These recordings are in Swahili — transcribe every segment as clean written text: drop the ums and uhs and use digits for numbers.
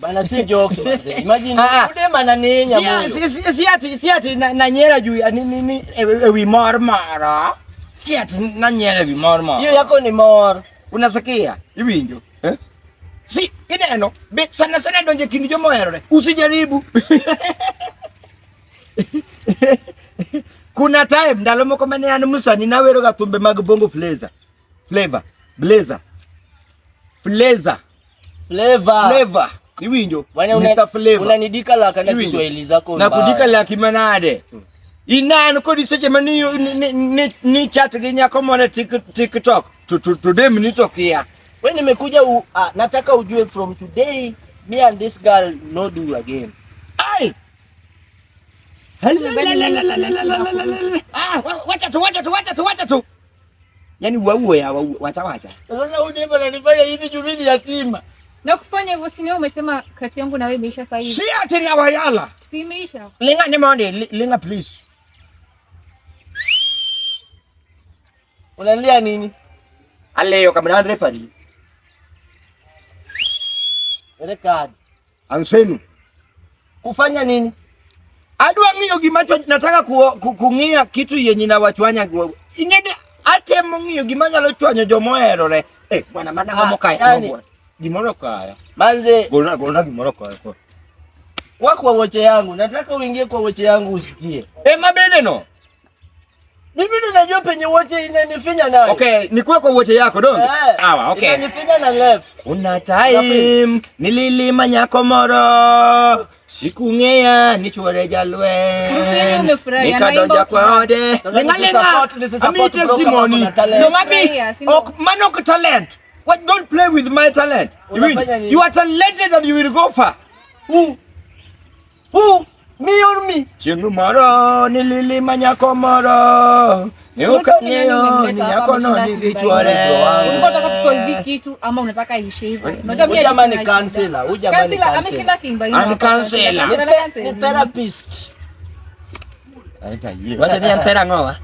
Bana si jokes manze. Imagine Ah, ah. udem ananinya moyo. Si ati na nyiera juu ya ni ni ewi mor moro. Si ati na nyiera ewi mor moro. Hiyo yako ni mor. Unasikia? Iwinjo? Eh? Si ineno be sana sana donje kind joma oherore. Usijaribu. Kuna time ndalo moko mane an msanii nawero ga thumbe mag bongo flavor. Flavor. Blazer. Flavor. Flavor. Flavor. Iwinjo? Bwana una, Mr. Flavor. unanidika laka na Iwinjo? Kiswahili zako Na mbaya. kudika laki manade. Inan kodi seche mani ni chat gi nyako moro e TikTok. To dem ni to kia. Wewe nimekuja nataka ujue from today me and this girl no do again. Ai! Ah, wacha tu, wacha tu, wacha tu, wacha tu. Yaani wauo ya wauo, wacha wacha. Sasa huyu dem ananifanya hivi juu mimi ni yatima. Na kufanya hivyo si wewe umesema kati yangu na wewe imeisha sasa hivi. Si ati na wayala. Si imeisha. Linga ni monde, linga please. Unalia nini? Aleyo kamera referee. Ile card. Ansenu. Kufanya nini? Adwa ng'iyo gima nataka kung'iya kitu yenye na wachwanya ing'eni atemo ng'iyo gima nyalo chwanyo joma oherore. Eh, bwana mana Ah, ng'omo kae. yani. Bwana. Gimoro kaya. Manze Golna golna gimoro kaya. wako woche yangu, nataka uingie kwa woche yangu usikie. Eh, mabede no. Mimi ndo najua penye woche inanifinya nayo. Okay, nikuwe kwa woche yako donge. Eh, Sawa, okay. Inanifinya na left. Kuna time nililima nyako moro sikung'eya ni chwore Mfenye jalwen umefurahi, nikadonja anaimba kwa ode Sasa linga linga nisi-support amite bro kama simoni kuna talent. no mami Furahia, si ndio? ok mano ok talent. What, don't play with my talent. You, will, Unafanya nini? you are talented and you will go far. Who? Who? Me or me? Chieng' moro nililima nyako moro ne ok ang'eyo ni nyako no nigi chwore. Ulikuwa unataka kusolve kitu ama unataka iishe hivyo? Unajua mimi Huyu jamaa sina ni shida. counselor, huyu jamaa ni Counselor, counselor. ameshinda kuimba imba An hapa. counselor. Ni, Anataka ni counselor. therapist. Wacha ni antera ng'owa.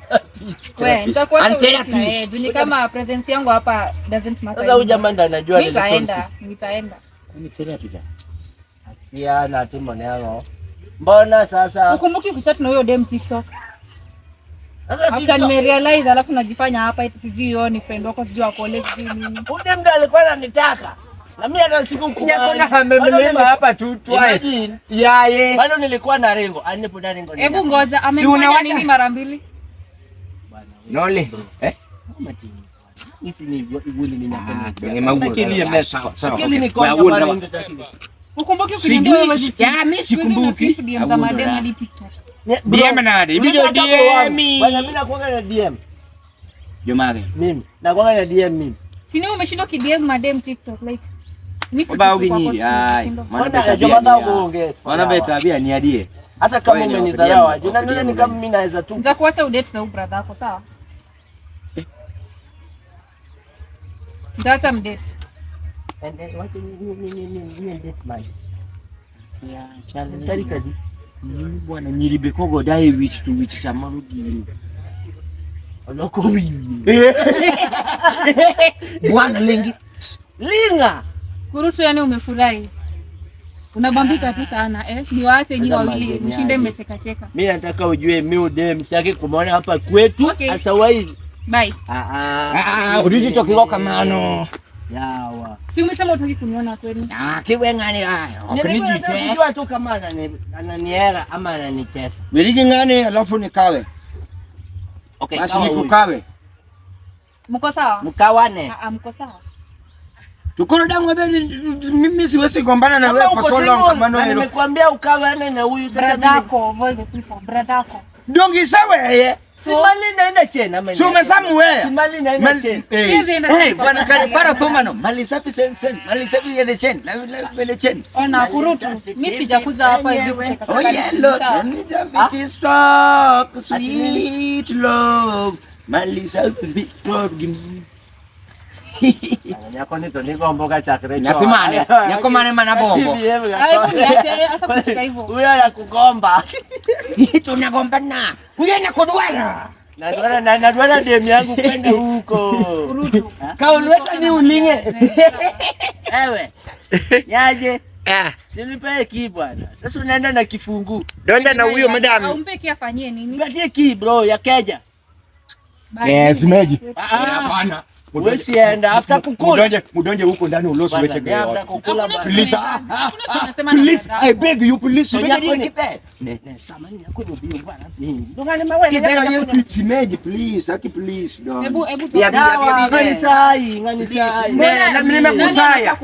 We, nitakuacha An udate na therapist. yeye, juu ni kama presence yangu hapa doesn't matter. Sasa huyu jamaa ndo anajua Mimi relationship. nitaenda, nitaenda. Ni therapy. Ya na timo yango. Mbona sasa? Ukumbuki kuchat na huyo dem TikTok? Sasa After TikTok. nimerealize alafu najifanya hapa eti sijui hiyo ni friend wako sijui wa college sijui nini. Huyu dem ndo alikuwa ananitaka. Na mimi hata sikukubali. Nyako amemlima hapa tu twice. Imagine. Yaye. Bado nilikuwa na ringo. Anipo na ringo. Hebu ngoja Si amefanya unawacha? nini mara mbili? Nole. Eh? Hisi ni wili ni Ah, Akili ya sawa, sawa. Akili ni Okay. konya Wewe bana una- ndio takili. Ukumbuki Sijui- kuniambia wewe huwezi Ya, mi sikumbuki. Siku hizi una DM za madem hadi TikTok. DM nani? Ibijo DM. Bwana mimi nakuanga na DM. Jomage. Mimi nakuanga na DM mimi. Si ni umeshindwa kidm madem TikTok like mimi si Oba kitu kwako, uginyiri. Ai. si ndo? Maana Mbona beta Jomage bia. uongee? Maana beta bia ni adie. Hata kama Wewe ni umenidharau, wapidia unajua ni wapidia kama mimi naweza tu. Nitakuacha udate na huyu brother yako sawa? Nitaacha mdate. And then wacha ni date man. Tarika di. Bwana nyiribe kogo dai wich to wich samoro gini. Oloko wini. Bwana lengi. Linga. Kurutu, yani umefurahi. Unabambika tu sana eh? Niwaache nyinyi Sasa wawili mageni mshinde aje. mmechekacheka. Mimi nataka ujue mimi udem sitaki kumwona hapa kwetu. Okay. Asawai. Bye. Ah ah. Ah, uriji to kigo kamano. Yawa. Si umesema utaki kuniona kwenu? Ah, kiwe ngani ayo. Nilikuwa nataka Okinijite. kujua tu kama ananiera ama ananitesa. Wiriji ngani alafu nikawe. Okay, Basi kawa huyu. nikukawe. Mko sawa? Mkawane. Ah, ah, mko sawa. Tukoro dangu beni mimi siwezi gombana na Kama wewe for uko so long single, kama na no hero. nimekuambia ukawane na huyu sasa. Brother mimi- yako, avoid the people. Brother yako. Dongi sawe yeye. Si mali naenda chena ama Si umesamu wewe. Si mali naenda chena. Siwezi enda Eh, bwana kwa kare para familia. tomano. Mali safi sen sen. Mali safi yende chen. La la la chen. Ona Kurutu, mimi sijakuza hapa hivi kuchekacheka. Oh yeah, Lord. Sawa? Nija stop sweet love. Mali safi love. Nyako ni to niko mboga chakre. Nyathi mane? Nyako mane mana bombo? Ah, hebu niache hasa kucheka hivyo. Huyo anakugomba. Tunagombana. Huyo anakudwara. Nadwara na nadwara dem yangu kwenda huko. Kurutu. Kauleta ni ulinge. Ewe. Yaje? Ah, Si nipe key bwana. Sasa unaenda na kifungu. Donja na huyo madam. Umpe key afanyie nini? Nipatie key bro ya keja. Bye. Yes, Meji. Ah, ah. Hapana. Huwezi enda after kukula. Mudonje, mudonje huko ndani ulosi Bwana, weche ni after gaya. kukula Hakuna bwana. Please, kitu ah, hakuna kitu unasema na Please, brother I yako. beg you please. So Meji yako ni ni ne samani yako ni bio bwana. Ndongane mawele. Simeji please, aki please. Hebu hebu Ya, Dawa ya, ngani sai, ngani sai. Ne, na mimi nimekusaya.